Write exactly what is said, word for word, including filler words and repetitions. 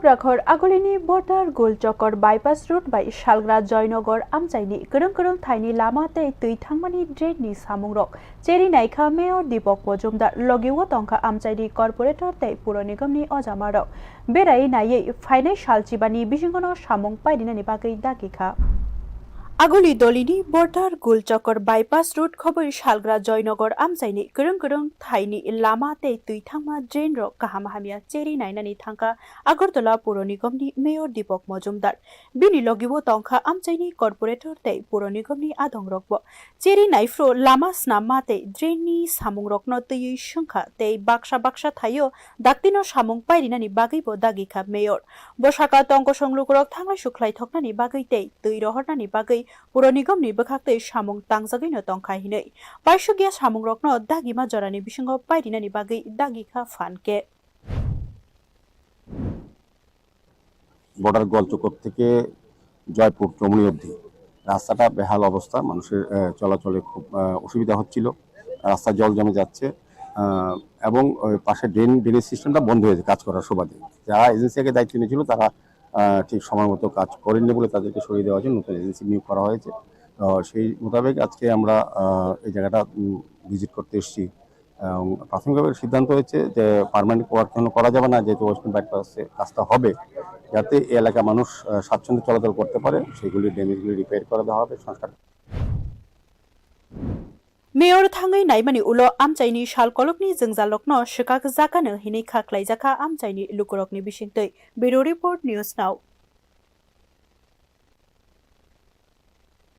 Prakhor Agulini border Gulchokor bypass road bai Salgra Joynagar amchaini kwrwng kwrwng thaini lama tei twi thangmani drain ni samungrok cheri naikha Mayor Deepak Majumdar, logi o tongkha amchaini corporator tei Puro Nigam ni ojamarok. Berai naiwi phainai salchibani bisingono samung pairinani bagwi dagikha. Aguli dolini border Gulchokor bypass road khoboi Salgra Joynagar amchaini kwrwng kwrwng thaini lama tei twi thangma drain rok kaham hamya cheri nainani thangkha Agartala Puro Nigam ni Mayor Deepak Majumdar. Bini logi o tongkha amchaini corporator tei Puro Nigam ni adongrokbo. Cheri naiphru lama snamma tei drain ni samungrokno twiwi swngkha tei baksa baksa thaio daktino samung pairinani bagwibo dagikha Mayor. Bo sakha tongkosong lukurok thanglai sukhlai thoknani bagwi tei twi rohornani bagwi Puro Nigam ni bwkhaktwi samung tangjagwino tongkha hinwi. Paisukya samungrokno dagima jorani bisingo pairinani bagwi dagikha phan khe. Border গোয়ালচক্কর থেকে জয়পুর চমুনি অবধি রাস্তাটা বেহাল অবস্থা, মানুষের, আহ, চলাচলে খুব, আহ, অসুবিধা হচ্ছিল। রাস্তা জল জমে যাচ্ছে, আহ, এবং ওই পাশে ড্রেন, ড্রেনেজ সিস্টেমটা বন্ধ হয়েছে কাজ করার সুবাদে। যারা এজেন্সি আগে দায়িত্ব নিয়েছিল, তারা, আহ, ঠিক সময় মতো কাজ করেননি বলে তাদেরকে সরিয়ে দেওয়া হয়েছে, নতুন এজেন্সি নিয়োগ করা হয়েছে। তো সেই মোতাবেক আজকে আমরা, আহ, এই জায়গাটা, উম, ভিজিট করতে এসেছি। এবং প্রাথমিকভাবে সিদ্ধান্ত হয়েছে যে পার্মানেন্ট ওয়ার্ক কোনো করা যাবে না, যেহেতু ওয়েস্টার্ন বাইপাসে কাজটা হবে, যাতে এই এলাকা মানুষ, আহ, স্বাচ্ছন্দ্যে চলাচল করতে পারে, সেগুলি ড্যামেজগুলি রিপেয়ার করে দেওয়া হবে, সংস্কার। Mayor thangwi naimani ulo amchaini sal kolokni jwngjalrokno swkakjakano hinwi kha khlaijakha amchaini lukurokni bisingtwi. Bureau Report, News Now.